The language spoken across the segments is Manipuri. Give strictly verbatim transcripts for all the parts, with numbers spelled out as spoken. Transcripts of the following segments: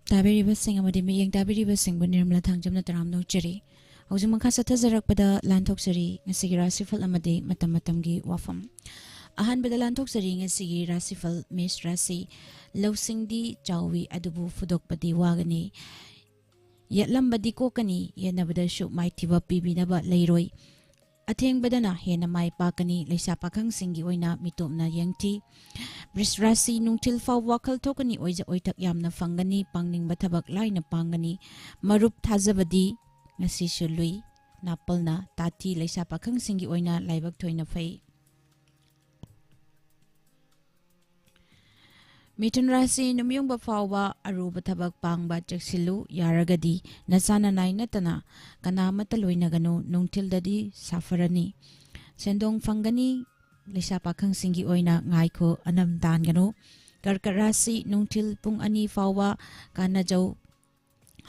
ꯇꯥꯕꯤꯔꯤꯕꯁꯤꯡ ꯑꯃꯗꯤ ꯃꯤꯠꯌꯦꯡ ꯇꯥꯕꯤꯔꯤꯕꯁꯤꯡꯕꯨ ꯅꯤꯔꯃꯂꯥ ꯊꯥꯡꯖꯝꯅ ꯇꯔꯥꯝꯅ ꯑꯣꯛꯆꯔꯤ꯫ ꯍꯧꯖꯤꯛ ꯃꯈꯥ ꯆꯠꯊꯖꯔꯛꯄꯗ ꯂꯥꯟꯊꯣꯛꯆꯔꯤ ꯉꯁꯤꯒꯤ ꯔꯥꯁꯤꯐꯜ ꯑꯃꯗꯤ ꯃꯇꯝ ꯃꯇꯝꯒꯤ ꯋꯥꯐꯝ꯫ ꯑꯍꯥꯟꯕꯗ ꯂꯥꯟꯊꯣꯛꯆꯔꯤ ꯉꯁꯤꯒꯤ ꯔꯥꯁꯤꯐꯜ ꯃꯦꯁ ꯔꯥꯁꯤ꯫ ꯂꯧꯁꯤꯡꯗꯤ ꯆꯥꯎꯏ ꯑꯗꯨꯕꯨ ꯐꯨꯗꯣꯛꯄꯗꯤ ꯋꯥꯒꯅꯤ꯫ ꯌꯦꯠꯂꯝꯕꯗꯤ ꯀꯣꯛꯀꯅꯤ, ꯌꯦꯠꯅꯕꯗꯁꯨ ꯃꯥꯏꯊꯤꯕ ꯄꯤꯕꯤꯅꯕ ꯂꯩꯔꯣꯏ꯫ ꯑꯊꯦꯡꯕꯗꯅ ꯍꯦꯟꯅ ꯃꯥꯏ ꯄꯥꯛꯀꯅꯤ꯫ ꯂꯩꯁꯥ ꯄꯥꯈꯪꯁꯤꯡꯒꯤ ꯑꯣꯏꯅ ꯃꯤꯇꯣꯞꯅ ꯌꯦꯡꯊꯤ꯫ ꯕ꯭ꯔꯤꯁ ꯔꯥꯁꯤ ꯅꯨꯡꯊꯤꯜ ꯐꯥꯎ ꯋꯥꯈꯜ ꯊꯣꯛꯀꯅꯤ, ꯑꯣꯏꯖ ꯑꯣꯏꯊꯛ ꯌꯥꯝꯅ ꯐꯪꯒꯅꯤ, ꯄꯥꯡꯅꯤꯡꯕ ꯊꯕꯛ ꯂꯥꯏꯅ ꯄꯥꯡꯒꯅꯤ꯫ ꯃꯔꯨꯞ ꯊꯥꯖꯕꯗꯤ ꯉꯁꯤꯁꯨ ꯂꯨꯏ꯫ ꯅꯥꯄꯜꯅ ꯇꯥꯊꯤ꯫ ꯂꯩꯁꯥ ꯄꯥꯈꯪꯁꯤꯡꯒꯤ ꯑꯣꯏꯅ ꯂꯥꯏꯕꯛ ꯊꯣꯏꯅ ꯐꯩ꯫ ꯃꯤꯊꯨꯟ ꯔꯥꯁꯤ ꯅꯨꯃꯤꯌꯨꯡꯕ ꯐꯥꯎꯕ ꯑꯔꯨꯕ ꯊꯕꯛ ꯄꯥꯡꯕ ꯆꯦꯛꯁꯤꯜꯂꯨ꯫ ꯌꯥꯔꯒꯗꯤ ꯅꯆꯥ ꯅꯅꯥꯏ ꯅꯠꯇꯅ ꯀꯅꯥ ꯑꯃꯠꯇ ꯂꯣꯏꯅꯒꯅꯨ꯫ ꯅꯨꯡꯊꯤꯜꯗꯗꯤ ꯁꯥꯐꯔꯅꯤ꯫ ꯁꯦꯟꯗꯣꯡ ꯐꯪꯒꯅꯤ꯫ ꯂꯩꯁꯥ ꯄꯥꯈꯪꯁꯤꯡꯒꯤ ꯑꯣꯏꯅ ꯉꯥꯏꯈꯣ, ꯑꯅꯝ ꯇꯥꯟꯒꯅꯨ꯫ ꯀꯔꯀꯠ ꯔꯥꯁꯤ ꯅꯨꯡꯊꯤꯜ ꯄꯨꯡ ꯑꯅꯤ ꯐꯥꯎꯕ ꯀꯥꯟꯅꯖꯧ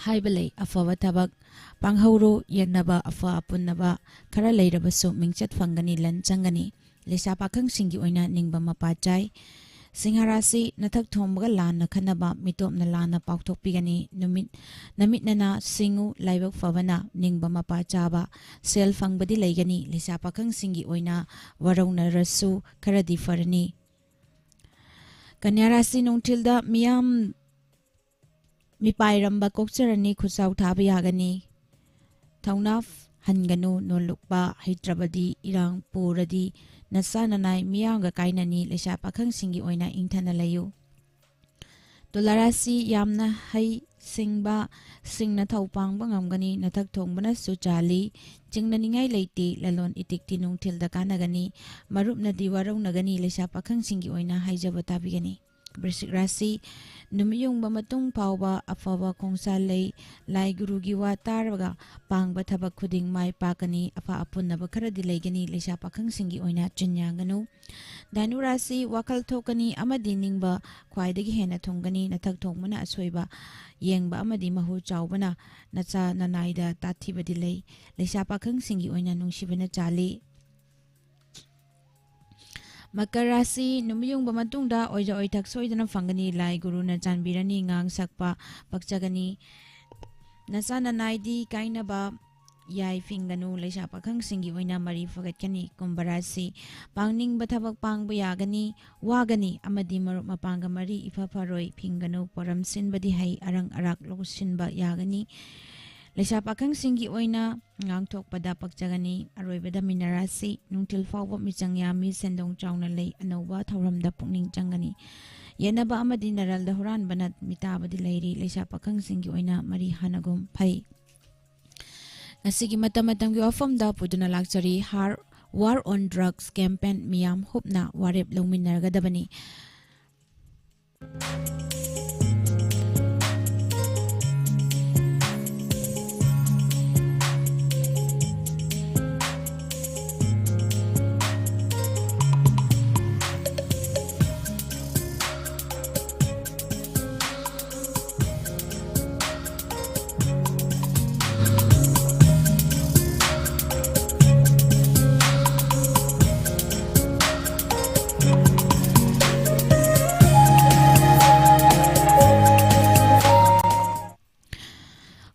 ꯍꯥꯏꯕ ꯂꯩ꯫ ꯑꯐꯕ ꯊꯕꯛ ꯄꯥꯡꯍꯧꯔꯣ꯫ ꯌꯦꯠꯅꯕ, ꯑꯐ ꯑꯄꯨꯟꯅꯕ ꯈꯔ ꯂꯩꯔꯕꯁꯨ ꯃꯤꯡꯆꯠ ꯐꯪꯒꯅꯤ, ꯂꯟ ꯆꯪꯒꯅꯤ꯫ ꯂꯩꯁꯥ ꯄꯥꯈꯪꯁꯤꯡꯒꯤ ꯑꯣꯏꯅ ꯅꯤꯡꯕ ꯃꯄꯥ ꯆꯥꯏ꯫ ꯁꯤꯡꯍ ꯔꯥꯁꯤ ꯅꯊꯛ ꯊꯣꯡꯕꯒ ꯂꯥꯟꯅ ꯈꯟꯅꯕ, ꯃꯤꯇꯣꯞꯅ ꯂꯥꯟꯅ ꯄꯥꯎꯊꯣꯛꯄꯤꯒꯅꯤ꯫ ꯅꯨꯃꯤꯠ ꯅꯃꯤꯠ ꯅꯅꯥ ꯁꯤꯡꯉꯨ꯫ ꯂꯥꯏꯕꯛ ꯐꯕꯅ ꯅꯤꯡꯕ ꯃꯄꯥ ꯆꯥꯕ꯫ ꯁꯦꯜ ꯐꯪꯕꯗꯤ ꯂꯩꯒꯅꯤ꯫ ꯂꯩꯁꯥ ꯄꯥꯈꯪꯁꯤꯡꯒꯤ ꯑꯣꯏꯅ ꯋꯥꯔꯧꯅꯔꯁꯨ ꯈꯔꯗꯤ ꯐꯔꯅꯤ꯫ ꯀꯟꯌꯥ ꯔꯥꯁꯤ ꯅꯨꯡꯊꯤꯜꯗ ꯃꯤꯌꯥꯝ ꯃꯤꯄꯥꯏꯔꯝꯕ ꯀꯣꯛꯆꯔꯅꯤ꯫ ꯈꯨꯠꯆꯥꯎ ꯊꯥꯕ ꯌꯥꯒꯅꯤ꯫ ꯊꯧꯅꯥ ꯍꯟꯒꯅꯨ꯫ ꯅꯣꯜꯂꯨꯛꯄ ꯍꯩꯇ꯭ꯔꯕꯗꯤ, ꯏꯔꯥꯡ ꯄꯨꯔꯗꯤ ꯅꯆꯥ ꯅꯅꯥꯏ ꯃꯤꯌꯥꯝꯒ ꯀꯥꯏꯅꯅꯤ꯫ ꯂꯩꯁꯥ ꯄꯥꯈꯪꯁꯤꯡꯒꯤ ꯑꯣꯏꯅ ꯏꯪꯊꯅ ꯂꯩꯌꯨ꯫ ꯇꯨꯂꯥ ꯔꯥꯁꯤ ꯌꯥꯝꯅ ꯍꯩ ꯁꯤꯡꯕ, ꯁꯤꯡꯅ ꯊꯧ ꯄꯥꯡꯕ ꯉꯝꯒꯅꯤ꯫ ꯅꯊꯛ ꯊꯣꯡꯕꯅꯁꯨ ꯆꯥꯜꯂꯤ꯫ ꯆꯤꯡꯅꯅꯤꯡꯉꯥꯏ ꯂꯩꯇꯦ꯫ ꯂꯂꯣꯟ ꯏꯇꯤꯛꯇꯤ ꯅꯨꯡꯊꯤꯜꯗ ꯀꯥꯟꯅꯒꯅꯤ꯫ ꯃꯔꯨꯞꯅꯗꯤ ꯋꯥꯔꯧꯅꯒꯅꯤ꯫ ꯂꯩꯁꯥ ꯄꯥꯈꯪꯁꯤꯡꯒꯤ ꯑꯣꯏꯅ ꯍꯥꯏꯖꯕ ꯇꯥꯕꯤꯒꯅꯤ꯫ ꯕ꯭ꯔꯤꯁꯤꯛ ꯔꯥꯁꯤ ꯅꯨꯃꯤꯠ ꯌꯨꯡꯕ ꯃꯇꯨꯡ ꯐꯥꯎꯕ ꯑꯐꯕ ꯈꯣꯡꯁꯥ ꯂꯩ꯫ ꯂꯥꯏ ꯒꯨꯔꯨꯒꯤ ꯋꯥ ꯇꯥꯔꯒ ꯄꯥꯡꯕ ꯊꯕꯛ ꯈꯨꯗꯤꯡ ꯃꯥꯏ ꯄꯥꯛꯀꯅꯤ꯫ ꯑꯐ ꯑꯄꯨꯟꯅꯕ ꯈꯔꯗꯤ ꯂꯩꯒꯅꯤ꯫ ꯂꯩꯁꯥ ꯄꯥꯈꯪꯁꯤꯡꯒꯤ ꯑꯣꯏꯅ ꯆꯤꯟ ꯌꯥꯡꯒꯅꯨ꯫ ꯙꯅꯨ ꯔꯥꯁꯤ ꯋꯥꯈꯜ ꯊꯣꯛꯀꯅꯤ ꯑꯃꯗꯤ ꯅꯤꯡꯕ ꯈ꯭ꯋꯥꯏꯗꯒꯤ ꯍꯦꯟꯅ ꯊꯨꯡꯒꯅꯤ꯫ ꯅꯊꯛ ꯊꯣꯡꯕꯅ ꯑꯁꯣꯏꯕ ꯌꯦꯡꯕ ꯑꯃꯗꯤ ꯃꯍꯨ ꯆꯥꯎꯕꯅ ꯅꯆꯥ ꯅꯅꯥꯏꯗ ꯇꯥꯊꯤꯕꯗꯤ ꯂꯩ꯫ ꯂꯩꯁꯥ ꯄꯥꯈꯪꯁꯤꯡꯒꯤ ꯑꯣꯏꯅ ꯅꯨꯡꯁꯤꯕꯅ ꯆꯥꯜꯂꯤ꯫ ꯃꯀꯔ ꯔꯥꯁꯤ, ꯅꯨꯃꯤꯠ ꯌꯨꯡꯕ ꯃꯇꯨꯡꯗ ꯑꯣꯏꯖ ꯑꯣꯏꯊꯛ ꯁꯣꯏꯗꯅ ꯐꯪꯒꯅꯤ꯫ ꯂꯥꯏ ꯒꯨꯔꯨꯅ ꯆꯥꯟꯕꯤꯔꯅꯤ, ꯉꯥꯡ ꯁꯛꯄ ꯄꯛꯆꯒꯅꯤ꯫ ꯅꯆꯥ ꯅꯅꯥꯏꯗꯤ ꯀꯥꯏꯅꯕ ꯌꯥꯏ ꯐꯤꯡꯒꯅꯨ꯫ ꯂꯩꯁꯥ ꯄꯥꯈꯪꯁꯤꯡꯒꯤ ꯑꯣꯏꯅ ꯃꯔꯤ ꯐꯒꯠꯀꯅꯤ꯫ ꯀꯨꯝꯚ ꯔꯥꯁꯤ, ꯄꯥꯡꯅꯤꯡꯕ ꯊꯕꯛ ꯄꯥꯡꯕ ꯌꯥꯒꯅꯤ, ꯋꯥꯒꯅꯤ ꯑꯃꯗꯤ ꯃꯔꯨꯞ ꯃꯄꯥꯡꯒ ꯃꯔꯤ ꯏꯐ ꯐꯔꯣꯏ꯫ ꯐꯤꯡꯒꯅꯨ, ꯄꯣꯔꯝ ꯁꯤꯟꯕꯗꯤ ꯍꯩ, ꯑꯔꯪ ꯑꯔꯥꯛ ꯂꯧꯁꯤꯟꯕ ꯌꯥꯒꯅꯤ꯫ ꯂꯩꯁꯥ ꯄꯥꯈꯪꯁꯤꯡꯒꯤ ꯑꯣꯏꯅ ꯉꯥꯡꯊꯣꯛꯄꯗ ꯄꯛꯆꯒꯅꯤ꯫ ꯑꯔꯣꯏꯕꯗ ꯃꯤꯅ ꯔꯥꯁꯤ, ꯅꯨꯡꯊꯤꯜ ꯐꯥꯎꯕ ꯃꯤꯆꯪ ꯌꯥꯝꯃꯤ, ꯁꯦꯟꯗꯣꯡ ꯆꯥꯎꯅ ꯂꯩ, ꯑꯅꯧꯕ ꯊꯧꯔꯝꯗ ꯄꯨꯛꯅꯤꯡ ꯆꯪꯒꯅꯤ꯫ ꯌꯦꯠꯅꯕ ꯑꯃꯗꯤ ꯅꯔꯜꯗ ꯍꯨꯔꯥꯟꯕꯅ ꯃꯤꯇꯥꯕꯗꯤ ꯂꯩꯔꯤ꯫ ꯂꯩꯁꯥ ꯄꯥꯈꯪꯁꯤꯡꯒꯤ ꯑꯣꯏꯅ ꯃꯔꯤ ꯍꯥꯟꯅꯒꯨꯝ ꯐꯩ꯫ ꯉꯁꯤꯒꯤ ꯃꯇꯝ ꯃꯇꯝꯒꯤ ꯋꯥꯐꯝꯗ ꯄꯨꯗꯨꯅ ꯂꯥꯛꯆꯔꯤ꯫ ꯍꯥꯔ-, War on Drugs campaign ꯃꯤꯌꯥꯝ ꯍꯨꯞꯅ ꯋꯥꯔꯦꯞ ꯂꯧꯃꯤꯟꯅꯔꯒꯗꯕꯅꯤ꯫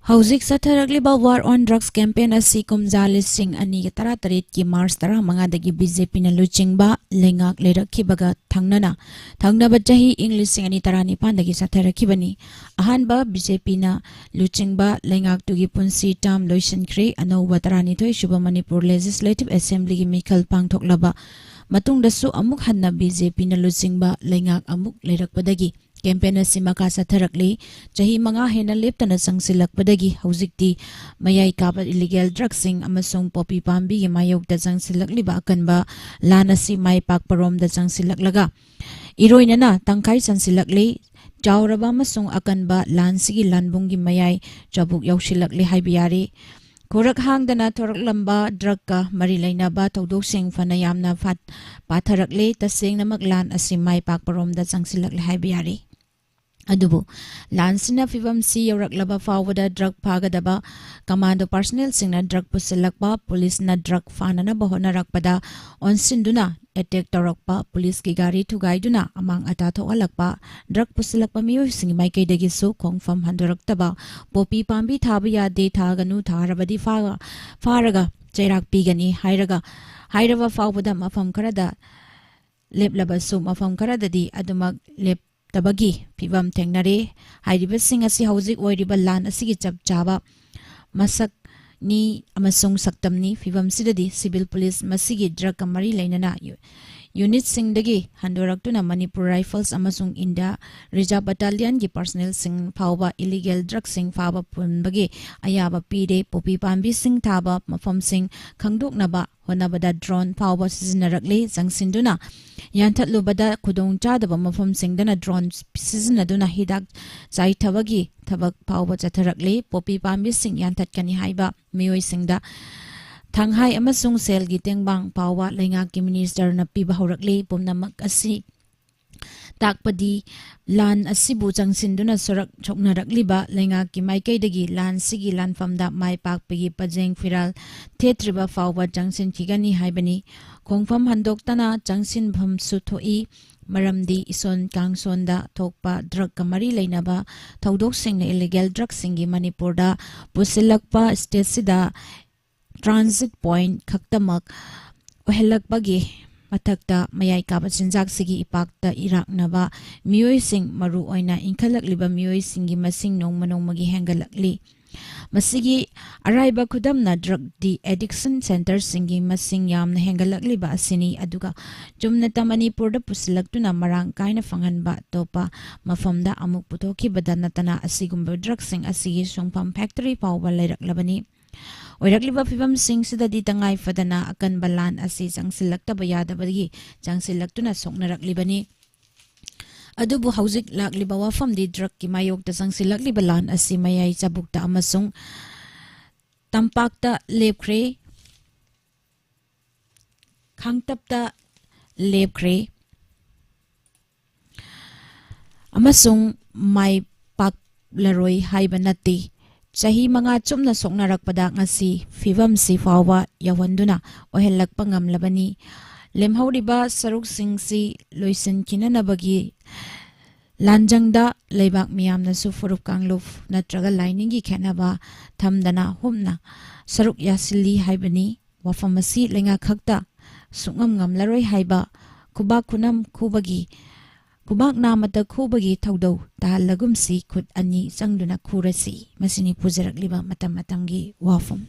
ꯍꯧꯖꯤꯛ ꯆꯠꯊꯔꯛꯂꯤꯕ War on Drugs campaign ꯑꯁꯤ ꯀꯨꯝꯖꯥ ꯂꯤꯁꯤꯡ ꯑꯅꯤꯒ ꯇꯔꯥꯇꯔꯦꯠꯀꯤ ꯃꯥꯔꯆ ꯇꯔꯥꯃꯉꯥꯗꯒꯤ ꯕꯤ ꯖꯦ ꯄꯤꯅ ꯂꯨꯆꯤꯡꯕ ꯂꯩꯉꯥꯛ ꯂꯩꯔꯛꯈꯤꯕꯒ ꯊꯪꯅꯅ, ꯊꯪꯅꯕ ꯆꯍꯤ ꯏꯪ ꯂꯤꯁꯤꯡ ꯑꯅꯤ ꯇꯔꯥꯅꯤꯄꯥꯟꯗꯒꯤ ꯆꯠꯊꯔꯛꯈꯤꯕꯅꯤ꯫ ꯑꯍꯥꯟꯕ ꯕꯤ ꯖꯦ ꯄꯤꯅ ꯂꯨꯆꯤꯡꯕ ꯂꯩꯉꯥꯛꯇꯨꯒꯤ ꯄꯨꯟꯁꯤ term ꯂꯣꯏꯁꯤꯟꯈ꯭ꯔꯦ꯫ ꯑꯅꯧꯕ ꯇꯔꯥꯅꯤꯊꯣꯏ ꯁꯨꯕ ꯃꯅꯤꯄꯨꯔ Legislative Assemblyꯒꯤ ꯃꯤꯈꯜ ꯄꯥꯡꯊꯣꯛꯂꯕ ꯃꯇꯨꯡꯗꯁꯨ ꯑꯃꯨꯛ ꯍꯟꯅ ꯕꯤ ꯖꯦ ꯄꯤꯅ ꯂꯨꯆꯤꯡꯕ ꯂꯩꯉꯥꯛ ꯑꯃꯨꯛ ꯂꯩꯔꯛꯄꯗꯒꯤ campaign ꯑꯁꯤ ꯃꯈꯥ ꯆꯠꯊꯔꯛꯂꯤ꯫ ꯆꯍꯤ ꯃꯉꯥ ꯍꯦꯟꯅ ꯂꯦꯞꯇꯅ ꯆꯪꯁꯤꯜꯂꯛꯄꯗꯒꯤ ꯍꯧꯖꯤꯛꯇꯤ ꯃꯌꯥꯏ ꯀꯥꯕ illegal drugꯁꯤꯡ ꯑꯃꯁꯨꯡ poppy ꯄꯥꯝꯕꯤꯒꯤ ꯃꯥꯌꯣꯛꯇ ꯆꯪꯁꯤꯜꯂꯛꯂꯤꯕ ꯑꯀꯟꯕ ꯂꯥꯟ ꯑꯁꯤ ꯃꯥꯏ ꯄꯥꯛꯄꯔꯣꯝꯗ ꯆꯪꯁꯤꯜꯂꯛꯂꯒ ꯏꯔꯣꯏꯅꯅ ꯇꯪꯈꯥꯏ ꯆꯟꯁꯤꯜꯂꯛꯂꯤ꯫ ꯆꯥꯎꯔꯕ ꯑꯃꯁꯨꯡ ꯑꯀꯟꯕ ꯂꯥꯟꯁꯤꯒꯤ ꯂꯥꯟꯕꯨꯡꯒꯤ ꯃꯌꯥꯏ ꯆꯕꯨꯛ ꯌꯧꯁꯤꯜꯂꯛꯂꯦ ꯍꯥꯏꯕ ꯌꯥꯔꯦ꯫ ꯈꯨꯔꯛ ꯍꯥꯡꯗꯅ ꯊꯣꯔꯛꯂꯝꯕ drugꯀ ꯃꯔꯤ ꯂꯩꯅꯕ ꯊꯧꯗꯣꯛꯁꯤꯡ ꯐꯅ ꯌꯥꯝꯅ ꯐꯥꯠ-, ꯄꯥꯊꯔꯛꯂꯦ꯫ ꯇꯁꯦꯡꯅꯃꯛ ꯂꯥꯟ ꯑꯁꯤ ꯃꯥꯏ ꯄꯥꯛꯄꯔꯣꯝꯗ ꯆꯪꯁꯤꯜꯂꯛꯂꯦ ꯍꯥꯏꯕ ꯌꯥꯔꯦ꯫ ꯑꯗꯨꯕꯨ ꯂꯥꯟꯁꯤꯅ ꯐꯤꯕꯝꯁꯤ ꯌꯧꯔꯛꯂꯕ ꯐꯥꯎꯕꯗ drug ꯐꯥꯒꯗꯕ commando personnelꯁꯤꯡꯅ drug ꯄꯨꯁꯤꯜꯂꯛꯄ, ꯄꯨꯂꯤꯁꯅ drug ꯐꯥꯅꯅꯕ ꯍꯣꯠꯅꯔꯛꯄꯗ ꯑꯣꯟꯁꯤꯟꯗꯨꯅ ꯑꯦꯇꯦꯛ ꯇꯧꯔꯛꯄ, ꯄꯨꯂꯤꯁꯀꯤ ꯒꯥꯔꯤ ꯊꯨꯒꯥꯏꯗꯨꯅ ꯑꯃꯥꯡ ꯑꯇꯥ ꯊꯣꯛꯍꯜꯂꯛꯄ, ꯗ꯭ꯔꯒ ꯄꯨꯁꯤꯜꯂꯛꯄ ꯃꯤꯑꯣꯏꯁꯤꯡꯒꯤ ꯃꯥꯏꯀꯩꯗꯒꯤꯁꯨ ꯈꯣꯡꯐꯝ ꯍꯟꯗꯣꯔꯛꯇꯕ, ꯄꯣꯄꯤ ꯄꯥꯝꯕꯤ ꯊꯥꯕ ꯌꯥꯗꯦ, ꯊꯥꯒꯅꯨ, ꯊꯥꯔꯕꯗꯤ ꯐꯥꯒ-, ꯐꯥꯔꯒ ꯆꯩꯔꯥꯛ ꯄꯤꯒꯅꯤ ꯍꯥꯏꯔꯒ, ꯍꯥꯏꯔꯕ ꯐꯥꯎꯕꯗ ꯃꯐꯝ ꯈꯔꯗ ꯂꯦꯞꯂꯕꯁꯨ ꯃꯐꯝ ꯈꯔꯗꯗꯤ ꯑꯗꯨꯃꯛ ꯂꯦꯞꯇꯕꯒꯤ ꯐꯤꯕꯝ ꯊꯦꯡꯅꯔꯦ꯫ ꯍꯥꯏꯔꯤꯕꯁꯤꯡ ꯑꯁꯤ ꯍꯧꯖꯤꯛ ꯑꯣꯏꯔꯤꯕ ꯂꯥꯟ ꯑꯁꯤꯒꯤ ꯆꯞ ꯆꯥꯕ ꯃꯁꯛꯅꯤ ꯑꯃꯁꯨꯡ ꯁꯛꯇꯝꯅꯤ꯫ ꯐꯤꯕꯝꯁꯤꯗꯗꯤ ꯁꯤꯚꯤꯜ ꯄꯨꯂꯤꯁ ꯃꯁꯤꯒꯤ ꯗ꯭ꯔꯒꯀ ꯃꯔꯤ ꯂꯩꯅꯅ ꯌꯨ-, ꯌꯨꯅꯤꯠꯁꯤꯡꯗꯒꯤ ꯍꯟꯗꯣꯔꯛꯇꯨꯅ ꯃꯅꯤꯄꯨꯔ ꯔꯥꯏꯐꯜꯁ ꯑꯃꯁꯨꯡ ꯏꯟꯗꯤꯌꯥ ꯔꯤꯖꯥꯔꯚ ꯕꯠꯇꯥꯂꯤꯌꯟꯒꯤ ꯄꯔꯁꯅꯦꯜꯁꯤꯡ ꯐꯥꯎꯕ ꯏꯂꯤꯒꯦꯜ ꯗ꯭ꯔꯒꯁꯤꯡ ꯐꯥꯕ ꯄꯨꯟꯕꯒꯤ ꯑꯌꯥꯕ ꯄꯤꯔꯦ꯫ ꯄꯣꯄꯤ ꯄꯥꯝꯕꯤꯁꯤꯡ ꯊꯥꯕ ꯃꯐꯝꯁꯤꯡ ꯈꯪꯗꯣꯛꯅꯕ ꯍꯣꯠꯅꯕꯗ ꯗ꯭ꯔꯣꯟ ꯐꯥꯎꯕ ꯁꯤꯖꯤꯟꯅꯔꯛꯂꯤ꯫ ꯆꯪꯁꯤꯟꯗꯨꯅ ꯌꯥꯟꯊꯠꯂꯨꯕꯗ ꯈꯨꯗꯣꯡ ꯆꯥꯗꯕ ꯃꯐꯝꯁꯤꯡꯗꯅ ꯗ꯭ꯔꯣꯟ ꯁꯤꯖꯤꯟꯅꯗꯨꯅ ꯍꯤꯗꯥꯛ ꯆꯥꯏꯊꯕꯒꯤ ꯊꯕꯛ ꯐꯥꯎꯕ ꯆꯠꯊꯔꯛꯂꯤ꯫ ꯄꯣꯄꯤ ꯄꯥꯝꯕꯤꯁꯤꯡ ꯌꯥꯟꯊꯠꯀꯅꯤ ꯍꯥꯏꯕ ꯃꯤꯑꯣꯏꯁꯤꯡꯗ ꯊꯥꯡꯍꯥꯏ ꯑꯃꯁꯨꯡ ꯁꯦꯜꯒꯤ ꯇꯦꯡꯕꯥꯡ ꯐꯥꯎꯕ ꯂꯩꯉꯥꯛꯀꯤ ꯃꯤꯅꯤꯁꯇꯔꯅ ꯄꯤꯕ ꯍꯧꯔꯛꯂꯤ꯫ ꯄꯨꯝꯅꯃꯛ ꯑꯁꯤ ꯇꯥꯛꯄꯗꯤ ꯂꯥꯟ ꯑꯁꯤꯕꯨ ꯆꯪꯁꯤꯟꯗꯨꯅ ꯁꯣꯔꯛ ꯁꯣꯛꯅꯔꯛꯂꯤꯕ ꯂꯩꯉꯥꯛꯀꯤ ꯃꯥꯏꯀꯩꯗꯒꯤ ꯂꯥꯟꯁꯤꯒꯤ ꯂꯥꯟꯐꯝꯗ ꯃꯥꯏ ꯄꯥꯛꯄꯒꯤ ꯄꯖꯦꯡ ꯐꯤꯔꯥꯜ ꯊꯦꯠꯇ꯭ꯔꯤꯕ ꯐꯥꯎꯕ ꯆꯪꯁꯤꯟꯈꯤꯒꯅꯤ ꯍꯥꯏꯕꯅꯤ꯫ ꯈꯣꯡꯐꯝ ꯍꯟꯗꯣꯛꯇꯅ ꯆꯪꯁꯤꯟꯐꯝꯁꯨ ꯊꯣꯛꯏ, ꯃꯔꯝꯗꯤ ꯏꯁꯣꯟ ꯀꯥꯡꯁꯣꯟꯗ ꯊꯣꯛꯄ ꯗ꯭ꯔꯒꯀ ꯃꯔꯤ ꯂꯩꯅꯕ ꯊꯧꯗꯣꯛꯁꯤꯡꯅ ꯏꯂꯤꯒꯦꯜ ꯗ꯭ꯔꯒꯁꯤꯡꯒꯤ ꯃꯅꯤꯄꯨꯔꯗ ꯄꯨꯁꯤꯜꯂꯛꯄ ꯁ꯭ꯇꯦꯠꯁꯤꯗ ꯇ꯭ꯔꯥꯟꯖꯤꯠ ꯄꯣꯏꯟꯠ ꯈꯛꯇꯃꯛ ꯑꯣꯏꯍꯜꯂꯛꯄꯒꯤ ꯃꯊꯛꯇ ꯃꯌꯥꯏ ꯀꯥꯕ ꯆꯤꯟꯖꯥꯛꯁꯤꯒꯤ ꯏꯄꯥꯛꯇ ꯏꯔꯥꯛꯅꯕ ꯃꯤꯑꯣꯏꯁꯤꯡ, ꯃꯔꯨꯑꯣꯏꯅ ꯏꯟꯈꯠꯂꯛꯂꯤꯕ ꯃꯤꯑꯣꯏꯁꯤꯡꯒꯤ ꯃꯁꯤꯡ ꯅꯣꯡꯃ ꯅꯣꯡꯃꯒꯤ ꯍꯦꯟꯒꯠꯂꯛꯂꯤ꯫ ꯃꯁꯤꯒꯤ ꯑꯔꯥꯏꯕ ꯈꯨꯗꯝꯅ ꯗ꯭ꯔꯒ ꯗꯤ ꯑꯦꯗꯤꯛꯁꯟ ꯁꯦꯟꯇꯔꯁꯤꯡꯒꯤ ꯃꯁꯤꯡ ꯌꯥꯝꯅ ꯍꯦꯟꯒꯠꯂꯛꯂꯤꯕ ꯑꯁꯤꯅꯤ꯫ ꯑꯗꯨꯒ ꯆꯨꯝꯅꯇ ꯃꯅꯤꯄꯨꯔꯗ ꯄꯨꯁꯤꯜꯂꯛꯇꯨꯅ ꯃꯔꯥꯡ ꯀꯥꯏꯅ ꯐꯪꯍꯟꯕ ꯑꯇꯣꯞꯄ ꯃꯐꯝꯗ ꯑꯃꯨꯛ ꯄꯨꯊꯣꯛꯈꯤꯕꯗ ꯅꯠꯇꯅ ꯑꯁꯤꯒꯨꯝꯕ ꯗ꯭ꯔꯒꯁꯤꯡ ꯑꯁꯤꯒꯤ ꯁꯨꯡꯐꯝ ꯐꯦꯛꯇꯔꯤ ꯐꯥꯎꯕ ꯂꯩꯔꯛꯂꯕꯅꯤ꯫ ꯑꯣꯏꯔꯛꯂꯤꯕ ꯐꯤꯕꯝꯁꯤꯡꯁꯤꯗꯗꯤ ꯇꯉꯥꯏ ꯐꯗꯅ ꯑꯀꯟꯕ ꯂꯥꯟ ꯑꯁꯤ ꯆꯪꯁꯤꯜꯂꯛꯇꯕ ꯌꯥꯗꯕꯗꯒꯤ ꯆꯪꯁꯤꯜꯂꯛꯇꯨꯅ ꯁꯣꯛꯅꯔꯛꯂꯤꯕꯅꯤ꯫ ꯑꯗꯨꯕꯨ ꯍꯧꯖꯤꯛ ꯂꯥꯛꯂꯤꯕ ꯋꯥꯐꯝꯗꯤ ꯗ꯭ꯔꯒꯀꯤ ꯃꯥꯌꯣꯛꯇ ꯆꯪꯁꯤꯜꯂꯛꯂꯤꯕ ꯂꯥꯟ ꯑꯁꯤ ꯃꯌꯥꯏ ꯆꯕꯨꯛꯇ ꯑꯃꯁꯨꯡ ꯇꯝꯄꯥꯛꯇ ꯂꯦꯞꯈ꯭ꯔꯦ, ꯈꯥꯡꯇꯞꯇ ꯂꯦꯞꯈ꯭ꯔꯦ꯫ ꯑꯃꯁꯨꯡ ꯃꯥꯏ ꯄꯥꯛꯂꯔꯣꯏ ꯍꯥꯏꯕ ꯅꯠꯇꯦ꯫ ꯆꯍꯤ ꯃꯉꯥ ꯆꯨꯞꯅ ꯁꯣꯛꯅꯔꯛꯄꯗ ꯉꯁꯤ ꯐꯤꯕꯝꯁꯤ ꯐꯥꯎꯕ ꯌꯧꯍꯟꯗꯨꯅ ꯑꯣꯏꯍꯜꯂꯛꯄ ꯉꯝꯂꯕꯅꯤ꯫ ꯂꯦꯝꯍꯧꯔꯤꯕ ꯁꯔꯨꯛꯁꯤꯡꯁꯤ ꯂꯣꯏꯁꯤꯟꯈꯤꯅꯅꯕꯒꯤ ꯂꯥꯟꯖꯪꯗ ꯂꯩꯕꯥꯛ ꯃꯤꯌꯥꯝꯅꯁꯨ ꯐꯨꯔꯨꯞ ꯀꯥꯡꯂꯨꯞ ꯅꯠꯇ꯭ꯔꯒ ꯂꯥꯏꯅꯤꯡꯒꯤ ꯈꯦꯠꯅꯕ ꯊꯝꯗꯅ ꯍꯨꯞꯅ ꯁꯔꯨꯛ ꯌꯥꯁꯤꯜꯂꯤ ꯍꯥꯏꯕꯅꯤ꯫ ꯋꯥꯐꯝ ꯑꯁꯤ ꯂꯩꯉꯥꯛ ꯈꯛꯇ ꯁꯨꯡꯉꯝ ꯉꯝꯂꯔꯣꯏ ꯍꯥꯏꯕ ꯈꯨꯕꯥꯛ ꯈꯨꯅꯝ ꯈꯨꯕꯒꯤ, ꯈꯨꯕꯥꯛ ꯅꯥꯃꯇ ꯈꯨꯕꯒꯤ ꯊꯧꯗꯧ ꯇꯥꯍꯜꯂꯒꯨꯝꯁꯤ, ꯈꯨꯠ ꯑꯅꯤ ꯆꯪꯗꯨꯅ ꯈꯨꯔꯁꯤ꯫ ꯃꯁꯤꯅꯤ ꯄꯨꯖꯔꯛꯂꯤꯕ ꯃꯇꯝ ꯃꯇꯝꯒꯤ ꯋꯥꯐꯝ꯫